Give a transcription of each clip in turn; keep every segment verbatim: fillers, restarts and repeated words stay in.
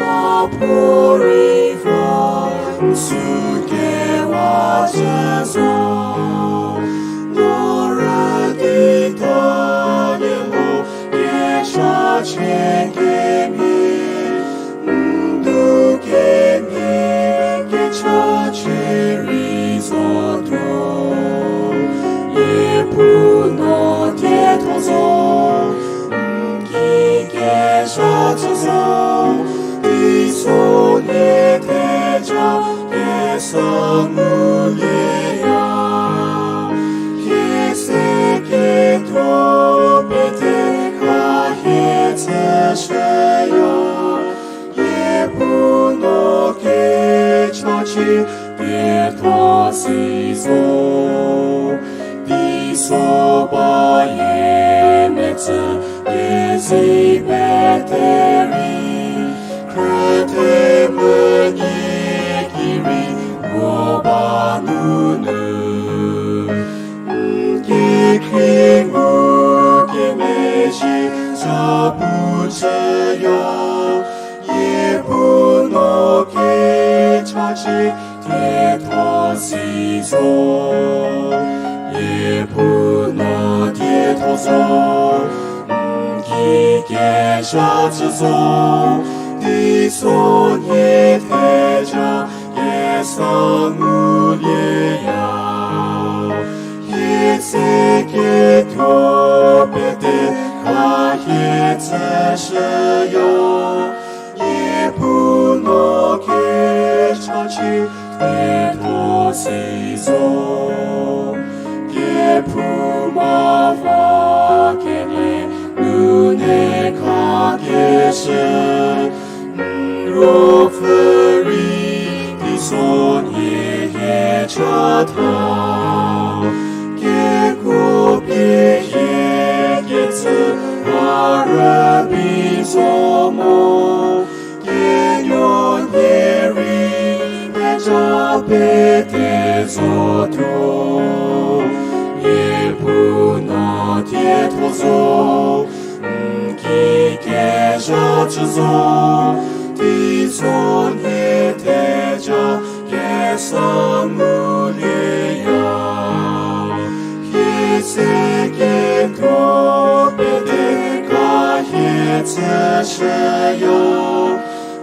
Apuo rei va n sü kewa zhü zo, no rüdi ta nie mo, kecha chie kemhie, n du kemhie, kecha chie rei zotuo. Niepuu no dietho zo, n ki kezha chü zo, teisonhie theja kesa ngulieya. Hie se ketuo pete kha hie tsüshüya. Niepuu no kecha chie dietho si zo. Teiso ba hie metsü kezi pete rei, khrüthe menie ki rei mo ba nunu, n kekhrie ngu kemezhie zapu chüya. Niepuu no kecha chie dietho si zo. Niepuu no dietho zo, n ki kezha chü zo, teisonhie theja kesa ngulieya. Hie se ketuo pete kha hie tsüshüya. Niepuu no kecha chie dietho si zo. Kephouma va kenie nune kha keshü, n ruopfü rei teisonhie hie chatha. Kekuo pie hie kecü a rübei zo mo, kenuonhie rei theja pete zotuo. Niepuu no dietho zo, n ki kezha chü zo, teisonhie theja kesa ngulieya. Hie se ketuo pete kha hie tsüshüya.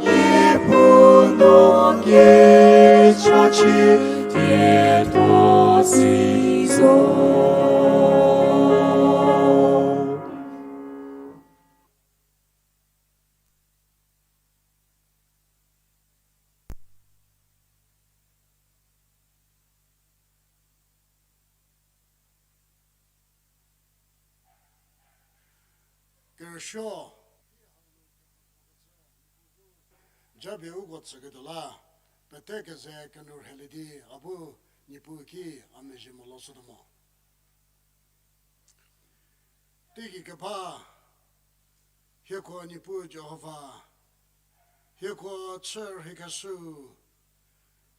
Niepuu no kecha chie dietho si zo. Kerüsuo, japie uko tsüketuo la, pete keze kenou rhelie di a bu Niepuu ki a mezhie molo shütuo mo. Teigei keba, hieko Niepuu Jihova, hieko chü rheikeshüu,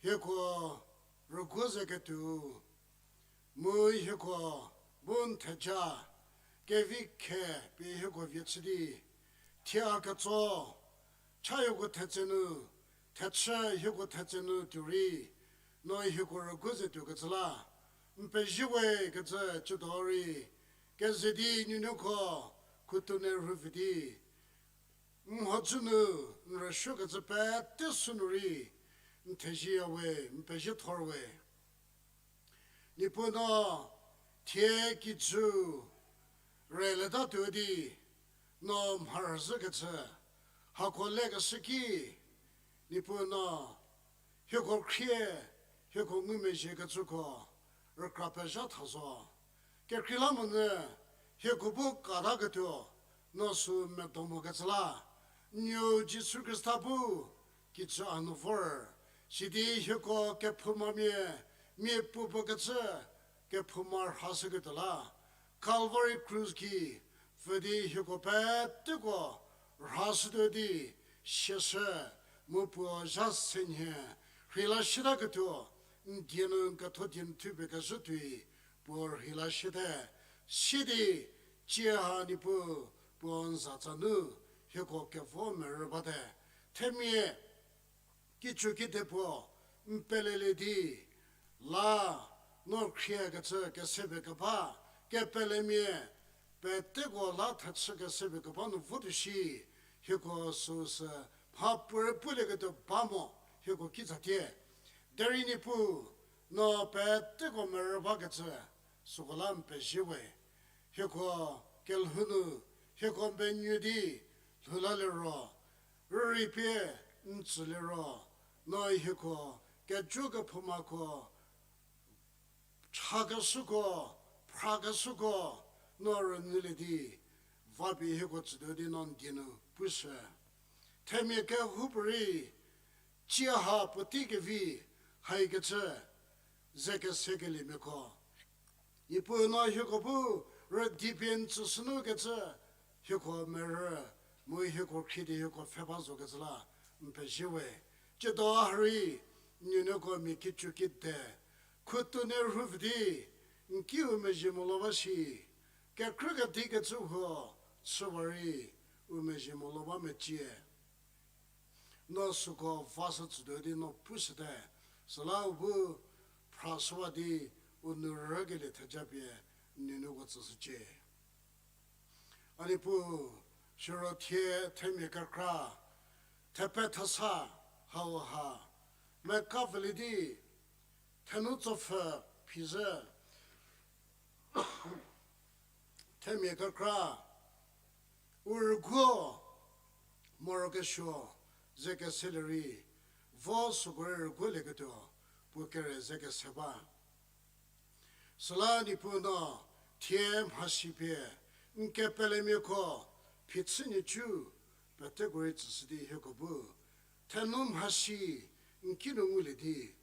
hieko rüguo ze ketuou, mu hieko bu n theja, kevi khe pie hieko vie chü di, thie a ketso, cha hieko thetse nu, thechü hieko thetse nu tuo rei, no hieko rüguo ze tuokecü la, n pezie we kecü chütuo rei, keze di nuonuoko, khutone rhupfü di, n mhodzü nu, n rüsuokecü pete sünu rei, n thezieya we, n pezie thor we. Niepuu no, thie kijü, rületatuo di, no mharhüzhükecü, hako lekeshü ki, Niepuu no, hieko khrie, hieko ngumezhiekecüko, rükra pezha tha zo. Kekreilamonyü, hieko bu kataketuo, no sü medo mokecü la, n nuou Jisu Khrista bu, kijü a nu vor, sidi hieko kephoumamia, mia puopuo kecü, kephouma rhashüketuo la, Calvary Krus ki, pfü di hieko peteko, rhashütuo di, siashü, mu puo zha senhie, rheila shütaketuo, n die nu n ketho die nu thupie kezhü tuoi, puo rheila shüte, sidi, tsie ha Niepuu, puo n zatsa nu, hieko kevo merü bate. Themia kichüki depuo n pelelie di, la no khriekecü kesepie keba, kepelemia peteko la thechü kesepie keba nu votuo shi, hieko süsü mha puorei pulieketuo ba mo, hieko ki zatie. Derei Niepuu, no peteko merü bakecü, süko la n pezie we. Hieko kelhou nu, hieko menuo di lhou laliro, rürei pie n tsüliro, no hieko kejo kephoumako, chakeshüko, phrakeshüko, no rünyülie di, vapie hieko tsütuo di no n die nu pushü. Themia kehoupuorei, tsie ha puotei kevi, haikecü, ze kesekeliemiako, Niepuu no hieko bu rüdipie n tsüshünukecü, hieko merü, mu hieko khrie di hieko pfhe ba zokecü la n pezie we. Tsiedo harei, n nuonuoko mia kichüki de, khutuonie rhupfü di, n kiu mezhie molo ba shi, kekrü kedikecü huo, chüwa rei, u mezhie molo ba mecie. No süko vashü tsütuo di no pushüte, süla u bu phrashüwa di u nou rükelie thejapie n nuonuoko tsüshücie. A Niepuu, siro thie themia kekra, thepethasa hau ha, mekapfülie di, thenu tsopfü phizhü, themia kekra, u rüguo, morokesuo, ze keselie rei, vo süko rei rüguolieketuo, puo kere ze kese ba. Süla Niepuu no, thie mhasi pie, n kepelemiako, phichü nhicu, peteko rei tsüshü di hieko bu, thenu mhasi, n kinu ngulie di,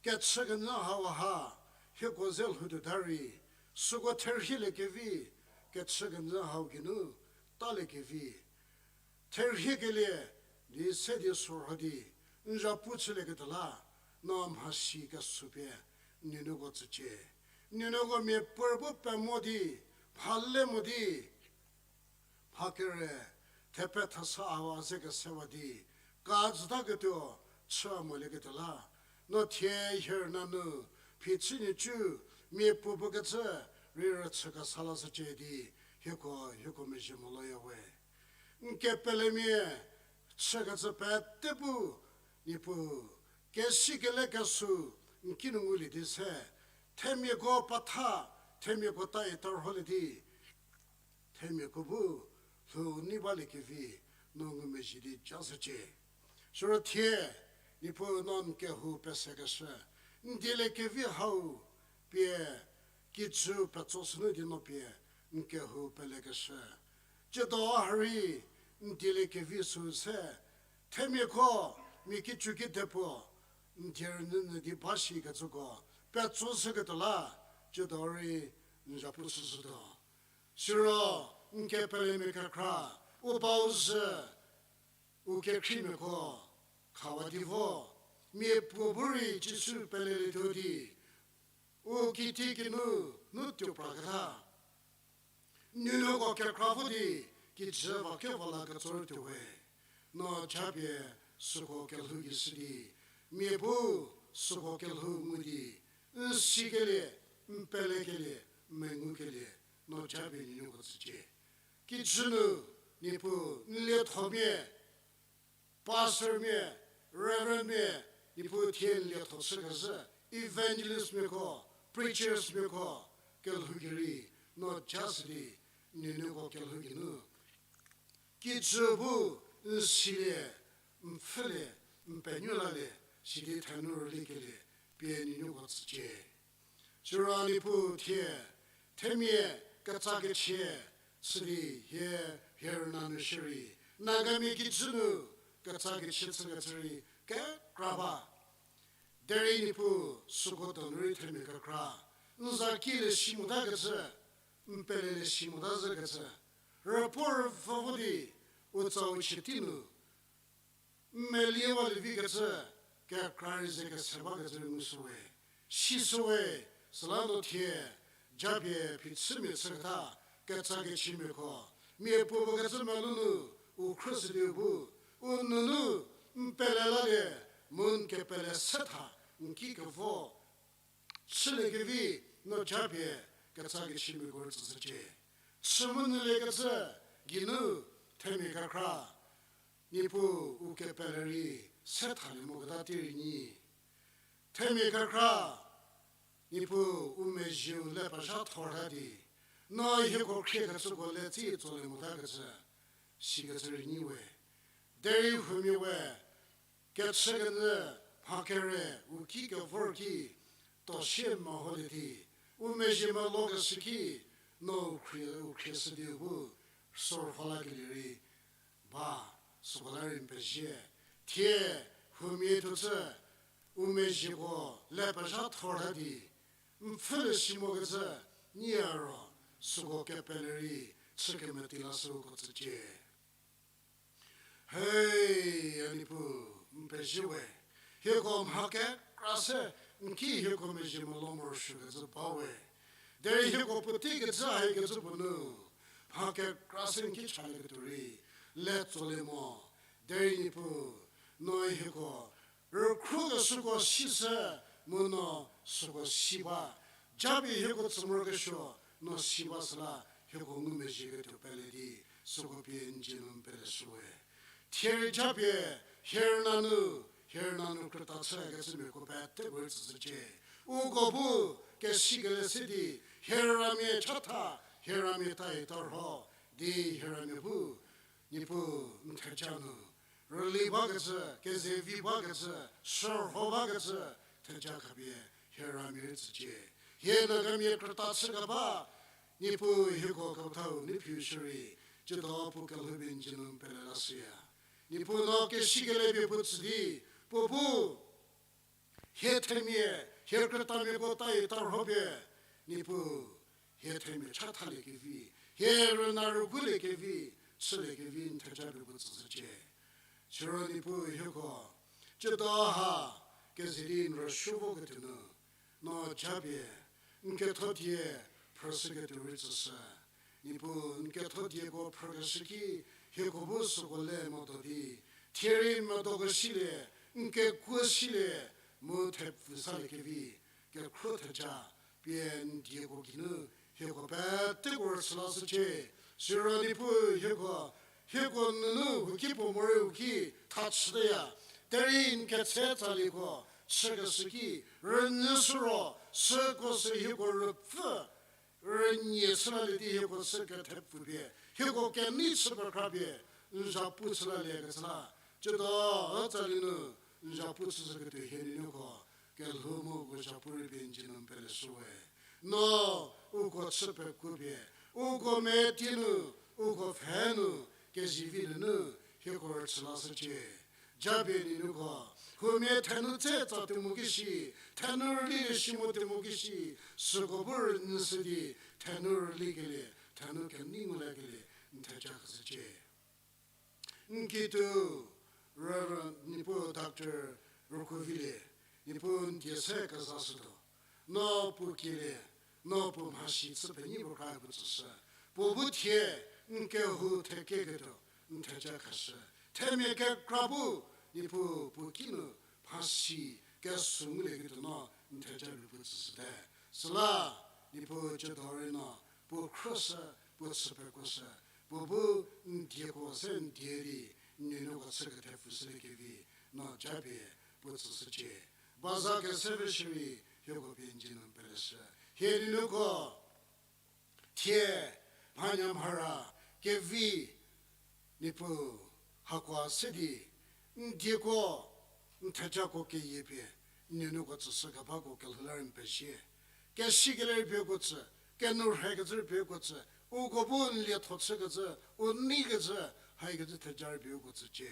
kechükenyü hau ha, hieko ze lhoutuota rei, süko therhielie kevi, kechükenyü hau geinu, talie kevi, therhiekelie, di se di sorho di, n zhapu chülieketuo la, no mhasi kesuo pie, n nuonuoko tsücie. N nuonuoko miapuorei bu pemo di, mhale mo di, mha kere, thepethasa hau ze kesewa di, kajütaketuo, chü molieketuo la, no thie hie rüna nu, phichü nhicu, miapuo bu kecü, rei rüchü kesa lashücie di, hieko, hieko mezhie moloya we. N kepelemia, chükecü pete bu, Niepuu, kesikele kesuo, n kinu ngulie di se, themiako petha, themiako ta-i tarholie di, themiako bu, lhou nei balie kevi, no ngumezhie di jashücie. Siro thie, Niepuu no n kehou pesekeshü, n dieliekevi hau, pie, kijü petso sünu di no pie, n kehou pelekeshü. Tsiedo harei, n dieliekevi süu se, themiako, mia kichüki depuo, n die rünyünyü di ba shikecüko, petso shüketuo la, tsiedo rei, n zhapu shüshütuo. Siro, n kepelemia kekra, u bau zhü, u kekhriemiako, khawa di vo, miapuo bu rei Jisu pelelietuo di, u kitikinu nu tuo praketa. N nuonuoko kekra vo di, kijü va kevo la ketso rütuo we. No japie süko kelhou gei shü di, mia bu süko kelhou ngu di, n sikelie, n pelekelie, n mengukelie, no japie n nuonuoko tsücie. Kijü nu, Niepuu n liethomia, pastormia, reverendmia, Niepuu thie n lietho chükezhü, evangelistmiako, preachersmiako, kelhou gei rei, no ja shü di, n nuonuoko kelhou geinu kijü bu n silie, n pfhülie, n penuo lalie, sidi thenu rülikelie, pie n nuonuoko tsücie. Siro Niepuu thie, themia ketsakechie, chü di hie, hie rüna nu shierei, Nagamia kijü nu, ketsakechie chükecü rei, kekra ba. Derei Niepuu süko donu rei themia kekra, n za kilie si motakecü, n pelelie si mota zhükecü, rüpuo rüpfü vo di, u tsau chie tei nu, n meliewalie vikecü, kekra rei ze kese bakecü rei ngushü we, sishü we, süla no thie, japie phichümia chüketa, ketsakechiemiako, Mia puo puo kecü melou nu, u khrüshü di u bu, u nunu, n pele lalie, mu n kepele se tha, n ki kevo chüliekevi, no japie, kecha kechimiako rütsüshücie. Chü mu nyüliekecü, geinu, themia kekra, Niepuu u kepele rei se thalie moketa tei rei nyi. Themia kekra, Niepuu u mezhieu le pezha thor tha di, no hieko khriekecüko le tsi tsolie motakecü, sikecü rei nyi we. Derei huomia we, kechükenyü mha kere u ki kevor ki, tuosie meholie di, u mezhie melokeshü ki, no u khrie, u khrieshü di u bu, sorho lakelie rei, ba, süko la rei n pezie. Thie, huomia thucü, u mezhieko le pezha thor tha di, n pfhülie si mokecü, nyi a ro, süko kepele rei, chü kemeti la süko tsücie. Hei, a Niepuu, n pezie we. Hieko mha kekra se, n ki hieko mezhie melo morosuokecü ba we. Derei hieko puotei kecü haikecü puo nu, mha kekra se n ki chalieketuo rei, le tsolie mo. Derei Niepuu, no hieko rükhrokeshüko si se, mu no süko si ba. Japie hieko tsü morokesuo, no si ba süla, hieko ngumezhieketuo pele di, süko pie n dzie nu n peleshü we. Thie rei japie, hie rüna nu, hie rüna nu krüta chükecümiako peteko rei tsüshücie. Uko bu, kesikele se di, hie ramia chatha, hie ramia taita rho, di hie ramia bu, Niepuu n theja nu, rüli bakecü, kezevi bakecü, shürho bakecü, theja khapie, hie ramia rei tsücie. Hie Nagamia krüta chükeba, Niepuu hieko kepethau nu phiu shierei, ciedo puo kelhoupie n dzie nu n pele lashüya. Niepuu no kesikele pie puo tsü di, puo bu, hie themia, hie krütamiako taita rho pie, Niepuu, hie themia chathaliekevi, hie rüna rügulie kevi, chülie kevi n theja pie puo tsüshücie. Siro Niepuu hieko, ciedo ha, keze di n rüsuo voketuo nu, no japie, n ketho die, phrüshüketuo rei tsüshü. Niepuu n ketho dieko phrükeshü ki, hieko bu süko le medo di, thie rei medoko silie, n kekuo silie, mu thepfu saliekevi, kekhruo theja, pie n dieko geinu, hieko peteko rüchü lashücie. Siro Niepuu hieko, hieko nunu huoki puo morei u ki, tha chüteya. Derei n ketse tsalieko, chükeshü ki, rünyü sü ro, süko sü hieko rüpfü, rünyie chülalie di hieko chü kethepfupie, hieko kenei chü pekrapie, n zhapu chülaliekecü la, ciedo, tsali nu, n zhapu chüshüketuo hie nuonuoko, kelhou mu uko zhapu rei pie n dzie nu n peleshü we. No, uko chü pekuopie, uko metie nu, uko pfhe nu, kezivi nunu, hieko rüchü lashücie. Japie nuonuoko, huomia thenu tse tsa tuo mo ki shi, thenu rüli le shi mo tuo mo ki shi, süko bu rünyüshü di, thenu rülikelie, thenu kenei ngulekelie, n theja khashücie. N kituo, rüra Niepuu Doctor Rükuovilie, Niepuu n die se kezashütuo. No puo kielie, no puo mhasi chü penyi puo kra puo tsüshü. Puo bu thie, n kehou thekieketuo, n theja khashü. Themia kekra bu, Niepuu puo kinu, mhasi, kesü ngulieketuo no, n theja pie puo tsüshüte. Süla, Niepuu ciedo rei no, puo khrüshü, puo chü pekuoshü, puo bu n dieko se n die di, n nuonuoko chü kethepfushüliekevi, no japie, puo tsüshücie. Baza kese pie shierei, hieko pie n dzie nu n peleshü. Hie nuonuoko, thie, mhanya mhara, kevi, Niepuu, hakoa se di, n dieko, n thejako keyie pie, n nuonuoko tsüshü kebako kelhou la rei n pezie. Kesikelie rei pie uko tsü, kenou rhekecü rei pie uko tsü, uko bu n lietho chükecü, u neikecü, haikecü theja rei pie uko tsücie.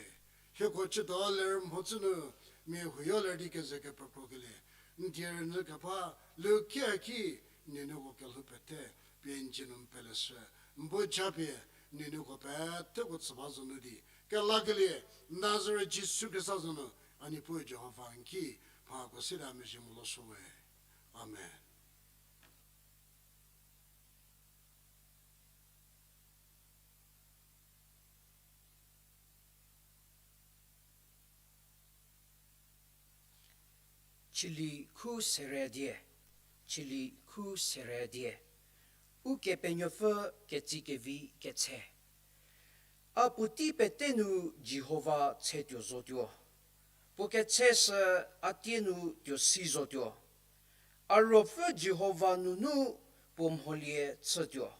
Hieko ciedo ler mhodzü nu, mia huoyo ler di keze kepekrokelie, n die rünyü keba, lukia ki, n nuonuoko kelhou pete, pie n dzie nu n peleshü, n bu japie, n nuonuoko peteko tsü ba zo nu di, kelakelie, Nazaret Jisu Khrista zo nu, a Niepuu Jihova n ki, mhako se di a mezhie moloshü we. Amen. Chili khu sere die, chili khu sere die. Ukepenuopfü ketsikevi ketshe. A puotei pete nu Jihova tshetuo zotuo. Puo ketshe sü a tie nu tuo si zotuo. A ruopfü Jihova nunu puo mholie chütuo.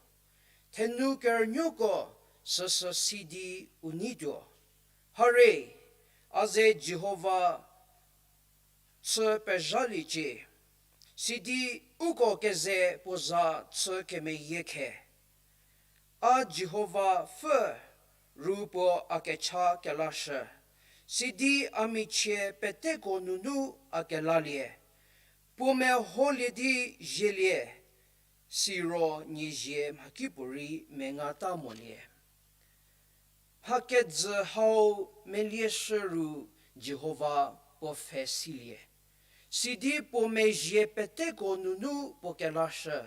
Thenu kerünuoko süsü sidi u neituo. Hare, a ze Jihova chü pezhaliecie, sidi uko keze puo za chü kemeyie khe. A Jihova pfü, ru puo a kecha kelashü, sidi a michie peteko nunu a kelalie. Puo meholie di zielie, siro niezie mhakipuorei mengata molie. Mha kejü hau melieshü ru Jihova puo pfhe silie. Sidi puo mezhie peteko nunu puo kelashü.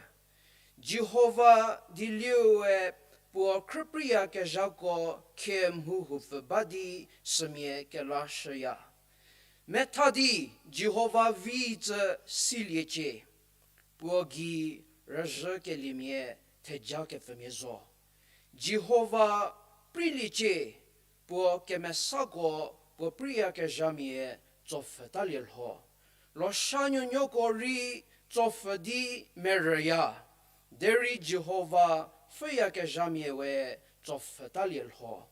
Jihova dielieu-e puo khrüpreiyakezhako khie mhohupfü ba di sümia kelashüya. Metha di Jihova vi tsü siliecie. Puo gei rüzhükeliemia thejakepfümia zo. Jihova preiliecie, puo kemesako puo preiyakezhamia tsopfhütalie lho. Losha nuonuoko rei tsopfhü di merüya, derei Jihova pfhüyakezhamia we tsopfhütalie lho.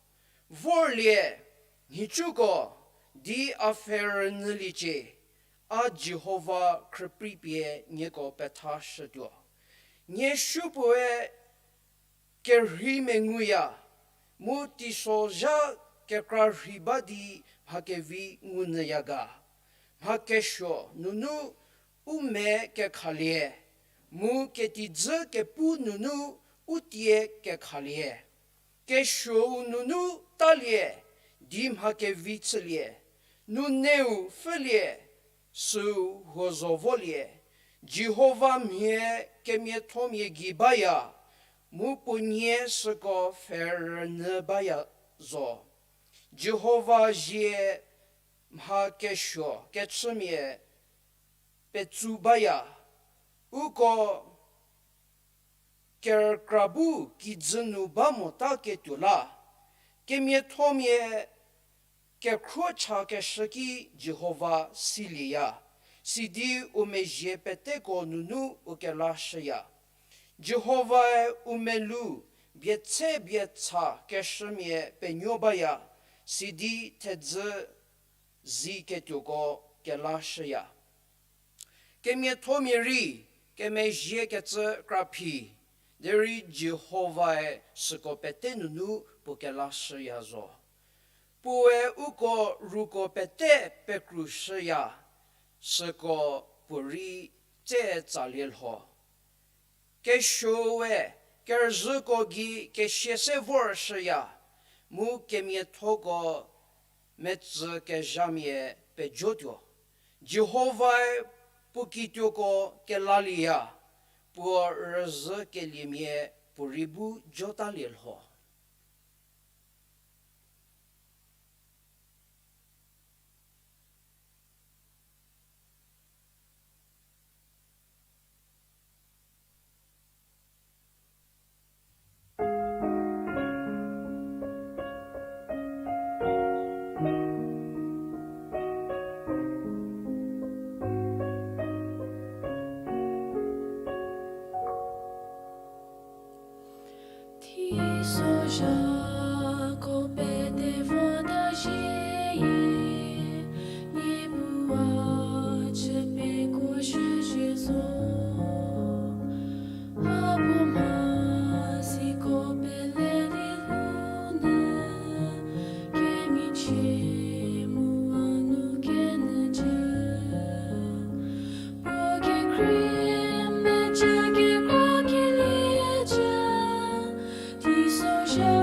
Vorlie, nhicuko, di a pfhe rünyüliecie, a Jihova khrüprei pie nieko pethashütuo. Nie supuoe kerhei menguya, mu teisozha kekra rhei ba di mha kevi ngunyüya ga. Mha kesuo nunu u me kekhalie, mu ketidzü kepu nunu u tie kekhalie. Kesuou nunu talie, di mha kevi chülie, nuneu pfhülie, süu huo zo volie. Jihova mhie kemiathomia gei baya, mu puo nie süko pfhe rünyü baya zo. Jihova zie mha kesuo kechümia petsu baya, uko kerükra bu kijü nu ba mota ketuo la. Kemiathomia kekhruocha keshü ki Jihova silieya, sidi u mezhie peteko nunu u kelashüya. Jihovae u melou bietse bietsa keshümia penuo baya, sidi thedzü zi ketuoko kelashüya. Kemiathomia rei kemezhiekecü kraphi, derei Jihovae süko pete nunu puo kelashüya zo. Puoe uko ruko pete pekrushüya, süko puorei tse tsalie lho. Kesuoue kerüzhüko gei kesia se vorshüya, mu kemiathoko metsü kezhamia pejotuo. Jihovae puo kituoko kelalieya, puo rüzhükeliemia puorei bu jotalie lho. Teisozhako pete vota zhie, Niepuu a chü pekuoshüzhie zo. A bu mhasiko pele di lhounyü, kemichie mu a nu kenyücü. Puo kekhrie mecü kekuo keliecü, teisozha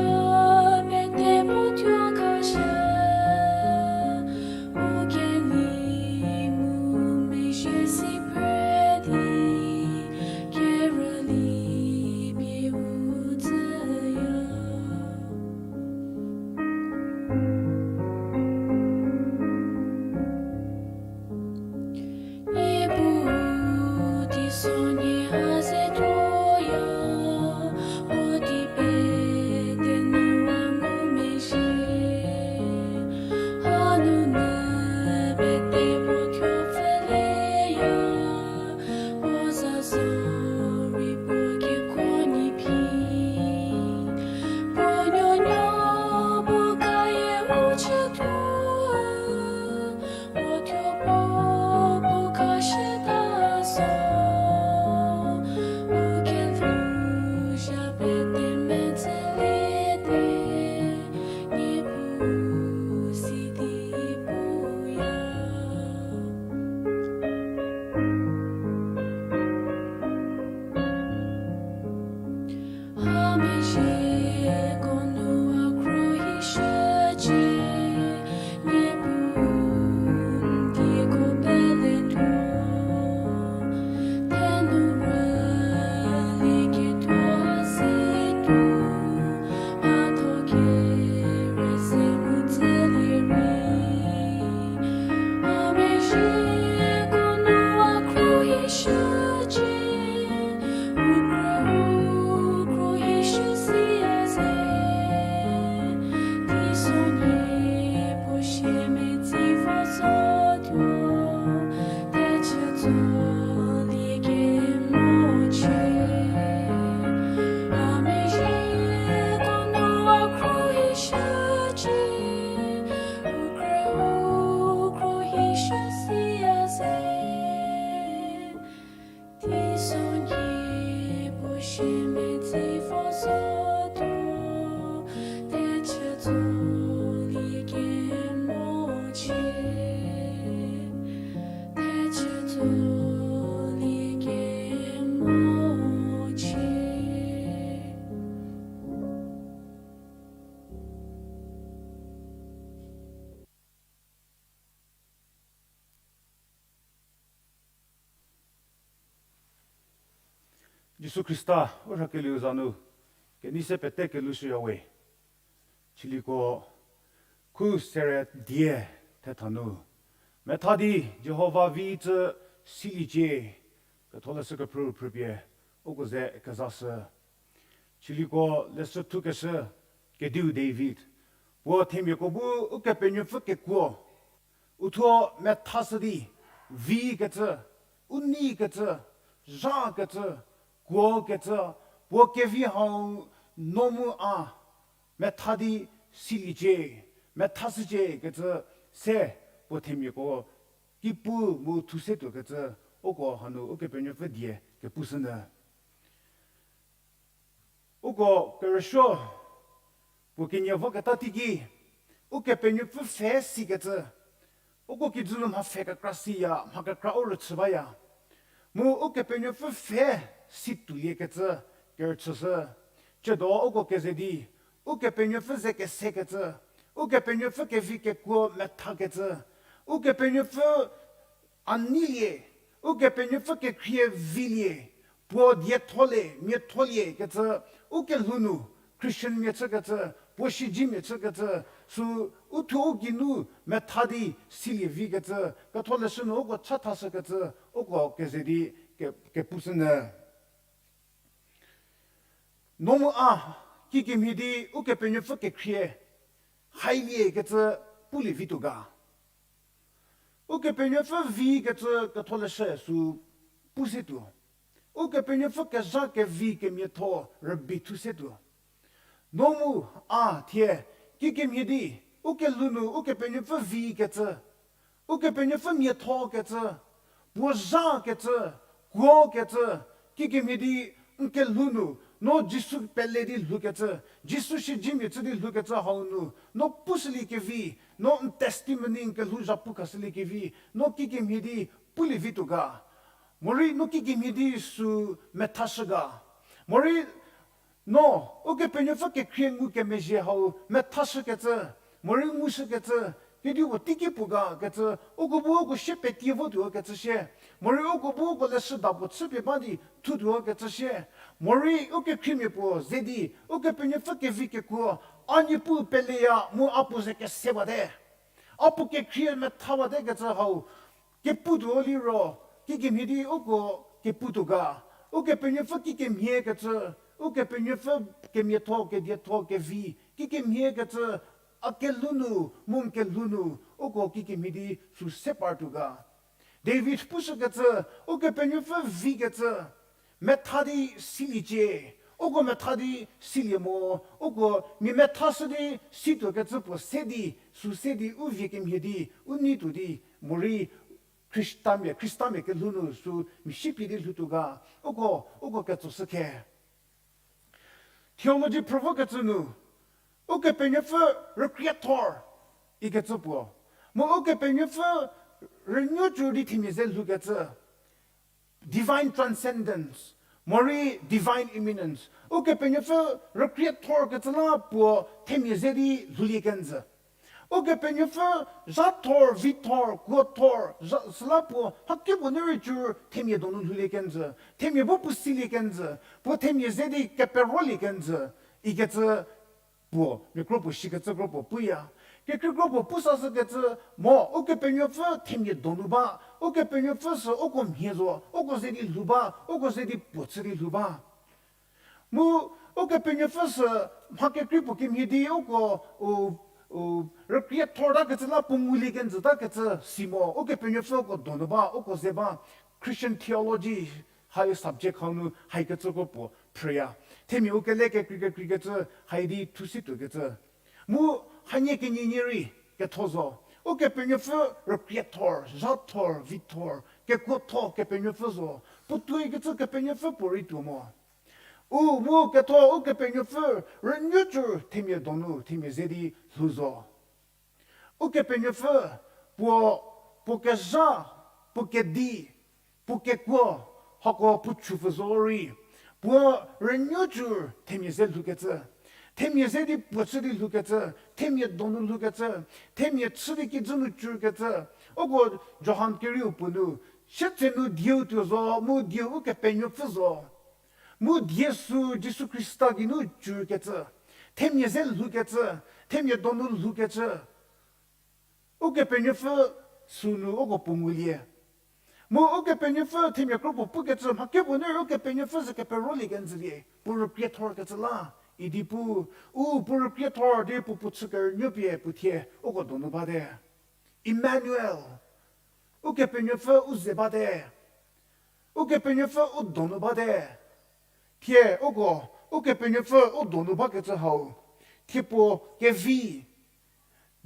Jisu Khrista u rhakelieu za nu kenei se pete kelushüyawe. Chiliko khu sere die thetha nu metha di Jihova vi tsü siliecie, ketholeshü kephrü phrüpie uko ze kezashü. Chiliko leshü thukeshü kediu David, puo themiako bu Ukepenuopfü kekuo uthuo methashü di, vi kecü, u nei kecü, zha kecü, kuo kecü, puo kevi hau no mu a metha di siliecie, methashücie kecü se puo themiako ki pu mu thu se tuo kecü, uko hanu Ukepenuopfü die kepushünyü. Uko kerüsuo puo kenie voketa teiki, Ukepenuopfü pfhe sikecü, uko kijü nu mha pfhe kekra siya, mha kekra u rüchü baya. Mu Ukepenuopfü pfhe si tuoliekecü kerüchüshü. Tsiedo uko keze di, Ukepenuopfü ze kesekecü, Ukepenuopfü kevi kekuo methakecü, Ukepenuopfü a neilie, Ukepenuopfü kekhrie vilie, puo dietholie, miatholie kecü, u kelhou nu, Christian mia chükecü, puo shijimia chükecü, sü uthuo u geinu metha di silie vikecü, ketholeshü nu uko chathashükecü, uko keze di ke-, kepushünyü. No mu a, kikemhie di Ukepenuopfü kekhrie hailie kecü pulie vituo ga. Ukepenuopfü vi kecü ketholeshü sü pu se tuo. Ukepenuopfü kezha kevi kemiatho rübei thu se tuo. No mu a thie, kikemhie di, u kelhou nu Ukepenuopfü vi kecü, Ukepenuopfü miatho kecü, puo zha kecü, kuo kecü, kikemhie di n kelhou nu, no Jisu pele di lhoukecü, Jisu shijimia chü di lhoukecü hau nu, no pushüliekevi, no n testimony n kelhou zhapu khashüliekevi, no kikemhie di pulie vituo ga. Morei no kikemhie di sü methashü ga. Morei no Ukepenuopfü kekhrie ngukemezhie hau methashükecü, morei ngushükecü, kedipuo teiki puo ga kecü, uko bu uko shie petie votuo kecü shie, morei uko bu uko leshüda puo chüpie ba di thutuo kecü shie, morei ukekhriemia puo ze di Ukepenuopfü kevi kekuo, a Niepuu peleya mu a puo ze kese bate, a puo kekhrie metha bate kecü hau keputuo liro, kikemhie di uko keputuo ga. Ukepenuopfü kikemhie kecü, Ukepenuopfü kemiatho, kedietho, kevi, kikemhie kecü, a kelhou nu, mu n kelhou nu, uko kikemhie di sü se partuo ga. David pushükecü, Ukepenuopfü vikecü, metha di siliecie, uko metha di silie mo, uko mia methashü di situokecü puo se di, sü se di u vie kemhie di, u nei tuo di, morei Khristamia, Khristamia kelhou nu sü mia shipie di lhoutuo ga, uko, uko ketsoshü khe. Theology phrü vokecü nu, Ukepenuopfü rükriethor ikecü puo, mu Ukepenuopfü rünuocü di themia ze lhoukecü, divine transcendence, morei divine immanence. Ukepenuopfü rükriethor kecü la puo themia ze di lhoulie kenjü. Ukepenuopfü zhathor, vithor, kuothor, zha-, süla puo mhakipuo nu rei cü themia donu lhoulie kenjü. Themia bu puo silie kenjü. Puo themia ze di keperolie kenjü ikecü puo, mia kro puo shikecü kro puo puya. Kekreikro puo pusashükecü mo, Ukepenuopfü themia donu ba, Ukepenuopfü sü uko mhie zo, uko ze di lhou ba, uko ze di puo chü di lhou ba. Mu Ukepenuopfü sü mha kekrei puo kemhie di uko, u, u, rükriethor takecü la puo ngulie kenjü takecü si mo, Ukepenuopfü uko donu ba, uko ze ba, Christian theology hai subject hau nu haikecü kro puo phrüya. Themia u kele kekrei kekreikecü hai di thusi tuokecü. Mu hanie kenienie rei ketho zo. Ukepenuopfü rükriethor, zhathor, vithor, kekuotho Kepenuopfü zo. Puotuoikecü Kepenuopfü puorei tuo mo. U mu ketho Ukepenuopfü rünuocü themia donu themia ze di lhou zo. Ukepenuopfü puo, puo kezha, puo kedi, puo kekuo, hako puo chüpfü zo rei, puo rünuocü themia ze lhoukecü, themia ze di puo chü di lhoukecü, themia donu lhoukecü, themia chü di kijü nu cükecü. Uko Johan kerieu puo nu, sietsenu dieu tuo zo, mu dieu Ukepenuopfü zo. Mu die sü Jisu Khrista geinu jükecü, themia ze lhoukecü, themia donu lhoukecü, Ukepenuopfü sünu uko puo ngulie. Mu Ukepenuopfü themia kropuo pukecü, mha kepuo nu Ukepenuopfü ze keperolie kenjülie, puo rükriethorkecü la, idi pu, u puo rükriethor di puo puo chü kerünuopie puo thie uko donu bate. Emmanuel, Ukepenuopfü u ze bate. Ukepenuopfü u donu bate. Thie uko, Ukepenuopfü u donu bakecü hau, thie puo kevi.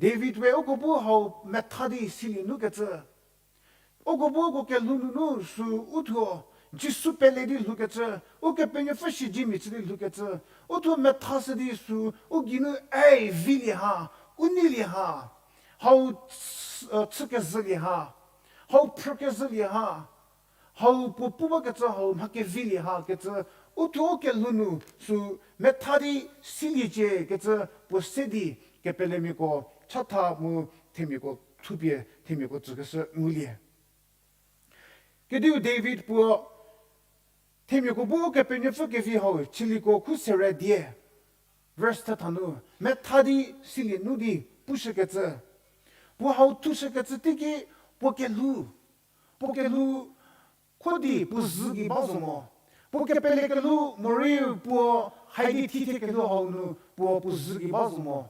David we uko bu hau metha di silie nukecü. Uko bu uko kelhou nunu sü uthuo, Jisu pele di lhoukecü, Ukepenuopfü shijimia chü di lhoukecü, uthuo methashü di sü, u geinu ei vilie ha, u neilie ha, hau ch-, chükezhülie ha, hau phrükezhülie ha, hau puo pu bakecü hau mha kevilie ha kecü, uthuo u kelhou nu sü metha di siliecie kecü puo se di kepelemiako chatha mu themiako thupie themiako tsükeshü ngulie. Kediu David puo themiako bu Kepenuopfü kevi hau chiliko khu sere die. Verse thetha nu, metha di silie nu di pushükecü. Puo hau thushükecü teiki puo kelhou. Puo kelhou kho di puo zhü gei ba zo mo. Puo kepele kelhou morei puo haidi thithie kelhou hau nu puo puo zhü gei ba zo mo.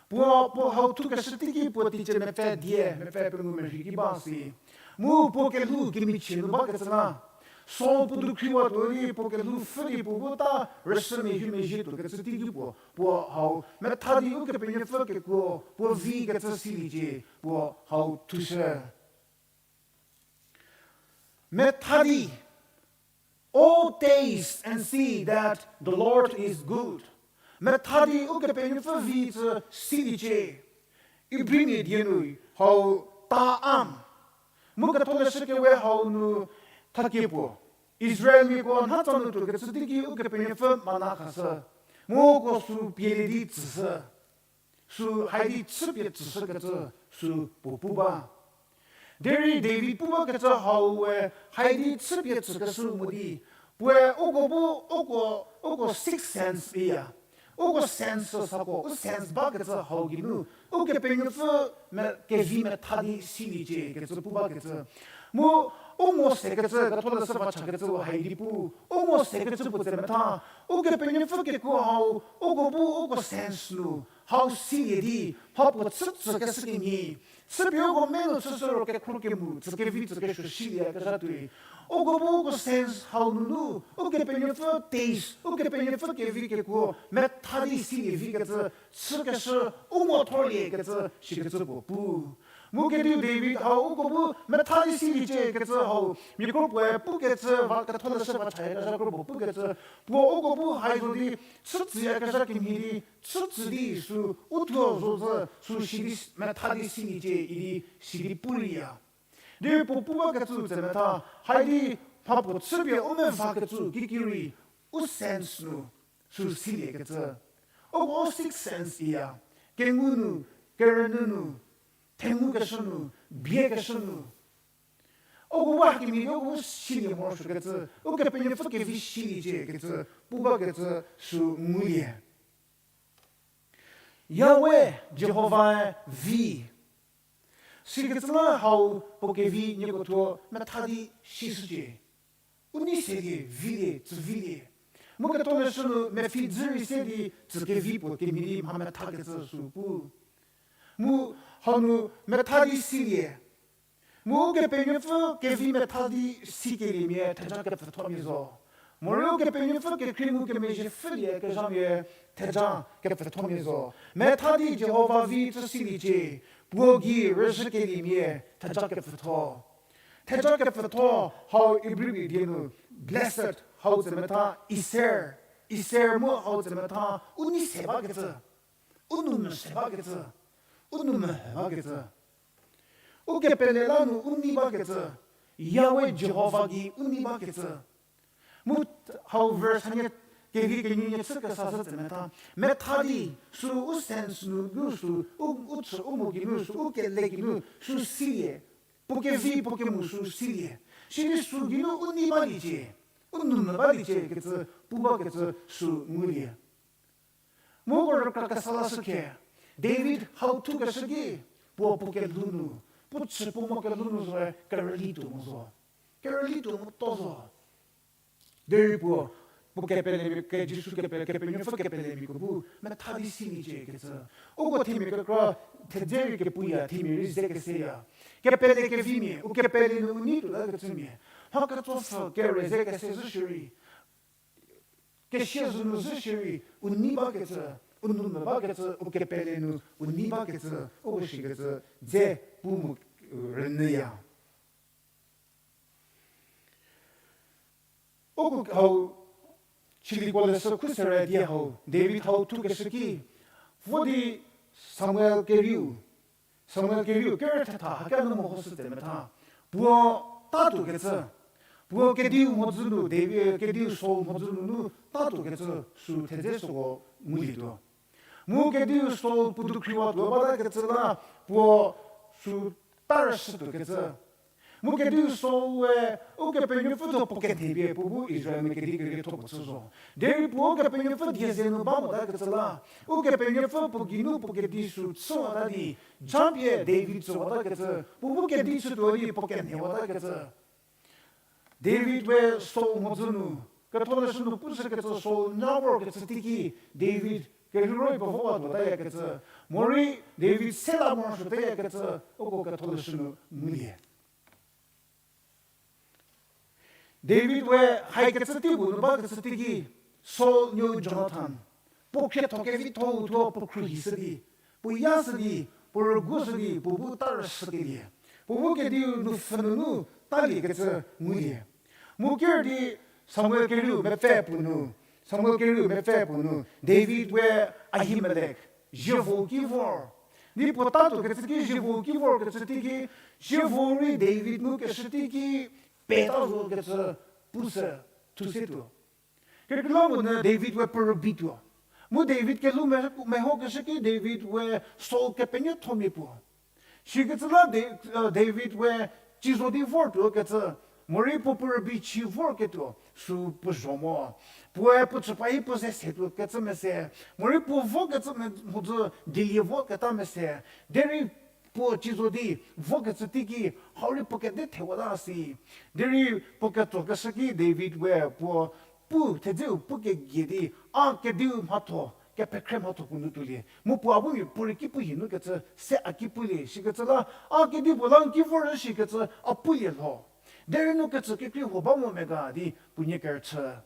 Puo, puo hau thukeshü teiki puo teicie mepfü die, mepfü pengou merhi ki ba si. Mu puo kelhou kemichie nu bakecü la. Saul puo dukhriwa tuo di puo kelhou pfhü di puo bu ta rüshü mehimezhie tuokecü teiki puo, puo hau metha di Ukepenuopfü kekuo, puo vikecü siliecie, puo hau thushü. Metha di, Oh, taste and see that the Lord is good. Metha di Ukepenuopfü vi tsü siliecie. Ibrimia die nu hau ta'am. Mu ketholeshü kewe hau nu thakie puo, Israelmiako nha tsa nu tuokecü teiki Ukepenuopfü mana khashü. Mu uko sü pielie di tsüshü. Sü haidi chüpie tsüshükecü sü puo pu ba. Derei David pu bakecü hau we haidi chüpie tsükeshü mo di, puoe uko bu, uko, uko sixth sense iya. Uko sense sako, u sense bakecü hau geinu, Ukepenuopfü me, kevi metha di siliecie kecü pu bakecü. Mu, u ngo sekecü, ketholeshü va chakecü u haidi pu, u ngo sekecü puo tse metha, Ukepenuopfü kekuo hau, uko bu uko sense nu, hau silie di, mha puo chütsükeshü kemhie. Chüpie uko menu chüshü ro kekhro kemu, tsükevi tsükesuo silie kezha tuoi. Uko bu uko sense hau nunu, Ukepenuopfü taste, Ukepenuopfü kevi kekuo, metha di silie vikecü, chükeshü, u ngo thorliekecü, shikecü puo pu. Mu kediu David hau uko bu metha di siliecie kecü hau, mia kro puoe pukecü, va ketholeshü va chaya kezha kro puo pukecü, puo uko bu haizo di, chütsüyakezha kemhie di, chütsü di sü, uthuo zo zü, sü sidi, metha di siliecie idi, sidi pu riya. Di puo pu bakecü tse metha, haidi, mha puo chüpie u mevakecü kiki rei, u sense nu, sü siliekecü. Uko u sixth sense iya, kengu nu, kerünyü nu, thengukeshü nu, biekeshü nu. Uko bu hakemhie di uko bu silie morosuokecü, Ukepenuopfü kevi siliecie kecü, pu bakecü sü ngulie. Yahweh, Jihovae vi. Sikecü la hau puo kevi nieko thuo metha di sishücie. U nei selie, vilie, tsü vilie. Mu ketholeshü nu mepfhi dzü rei se di tsükevi puo kemhie di mha methakecü sü pu. Mu hau nu metha di silie. Mu Ukepenuopfü kevi metha di sikeliemia theja kepfüthomia zo. Morei Ukepenuopfü kekhrie ngukemezhie pfhüliekezhamia theja kepfüthomia zo. Metha di Jihova vi tsü siliecie, puo gei rüzhükeliemia theja kepfütho. Theja kepfütho hau Ibrimia die nu, blessed hau tse metha, iser, iser mu hau tse metha, u nei se bakecü, u nou mese bakecü, u nou mehe bakecü. Ukepele la nu u nei bakecü, Yahweh Jihova gei u nei bakecü. Mu hau verse hanie kevi kenyünie chü kesashü tse metha. Metha di, sü u sense nu, nu sü, u, u chü u mo geinu, sü u kele geinu, sü silie. Puo kevi, puo kemu sü silie. Sidi sü geinu u nei baliecie. u nou nu baliecie kecü, pu bakecü sü ngulie. Mu uko rükra kesa lashü khe, David hau thukeshü ki, puo puo kelhou nu, puo chü puo mo kelhou nu zoe kerüli tuo mo zo. Kerüli tuo mo to zo. Derei puo, puo kepelemia, ke Jisu kepe, Kepenuopfü kepelemia ko bu metha di siliecie kecü. Uko themia kekra thedze rei kepuya, themia rei ze keseya. Kepele kevimia, u kepele nu u nei tuota kecümia. Mha ketsopfü kere ze kese zhü shierei. Kesia zhü nu zhü shierei, u nei bakecü, u nou nu bakecü, u kepele nu u nei bakecü, uko shikecü, dze pu mu, rünyüya. Uko hau, chiliko leshü khu sere di hau, David hau thukeshü ki, vo di Samuel kerieu, Samuel kerieu kerü thetha, hake nu mehoshü tse metha. Puo tatuo kecü. Puo kediu mhodzü nu, David, kediu Saul mhodzü nunu tatuo kecü sü thedze süko ngulietuo. Mu kediu Saul puo dukhriwa tuo bata kecü la puo sü tarüshütuo kecü. Mu kediu Saul we, Ukepenuopfü thuo puo kenhie pie puo bu Israelmia kedi kerietho puo chü zo. Derei puo Ukepenuopfü die ze nu ba mota kecü la, Ukepenuopfü puo geinu puo kedi sü chüwata di, japie David tsüwata kecü, puo bu kedi chütuo di puo kenhiewata kecü. David we Saul mhodzü nu, ketholeshü nu pushü kecü Saul nya vor kecü teiki, David kerheiroi puo vowa tuotaya kecü, morei David sela morosuotaya kecü, uko ketholeshü nu ngulie. David we haikecü tei puo nu bakecü teiki, Saul nuou Jonathan, puo khrietho kevitho-u thuo puo khruohishü di, puo yashü di, puo rügushü di, puo bu tarüshükelie. Puo bu kediu nupfhü nunu taliekecü ngulie. Mu ker di Samuel kerieu mepfü puo nu, Samuel kerieu mepfü puo nu, David we Ahimelek, zievo ki vor. Di puo tatuo kecü ki zievo ki vor kecü teiki, zievo rei David ngukeshü teiki, peta zo kecü pushü, thuse tuo. Kekreilamonyü David we puo rübei tuo. Mu David kelhou me-, mehokeshü ki David we Saul kepenuothomia puo. Sikecü la Da-, David we ci zo di vor tuo kecü, morei puo puo rübei ci vorketuo, sü puo zho mo. Puoe puo chüpa hi puo ze se tuo kecü mese, morei puo vokecü me-, mhodzü dilie voketa mese, derei puo ci zo di vokecü teiki, hau rei puo kede thewata si. Derei puo ketsokeshü ki David we puo pu thedzeu pu kegie di, a kediu mhatho, kepekhrei mhatho puo nu tuolie. Mu puo a bu mi puo rei ki pu hie nu kecü, se a ki pulie, sikecü la, a kedipuo la n ki vor shikecü, a pulie lho. Derei no kecü kekrei huo ba mo me ga di, puo nie kerüchü.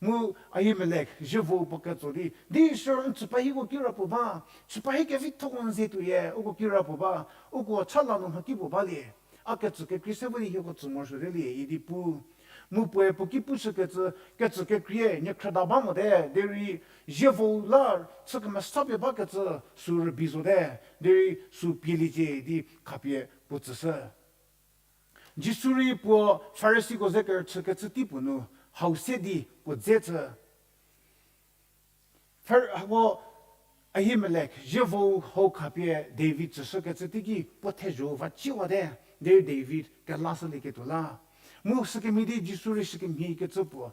Mu Ahimelek, zievo puo ketso di, di siro n chüpa hiko kirapuo ba, chüpa hi kevithoko n ze tuoye, uko kirapuo ba, uko cha la nu mha kipuo balie. A kecü kekrei se vo di hieko tsü morosuotelie idi pu. Mu puoe puo ki pushü kecü, kecü kekreie niekhrüda ba mote, derei zievo la chü kemesapie bakecü sü rübei zote, derei sü pieliecie di khapie puo tsüshü. Jisu rei puo Farisiko ze kerüchü kecü tei puo nu, hau se di puo dze chü. Phar-, hako Ahimelek, zievo hau khapie David tsüshü kecü teiki puo thezho va ciwate, derei David kelashülieketuo la. Mu sükemhie di Jisu rei sükemhie kecü puo,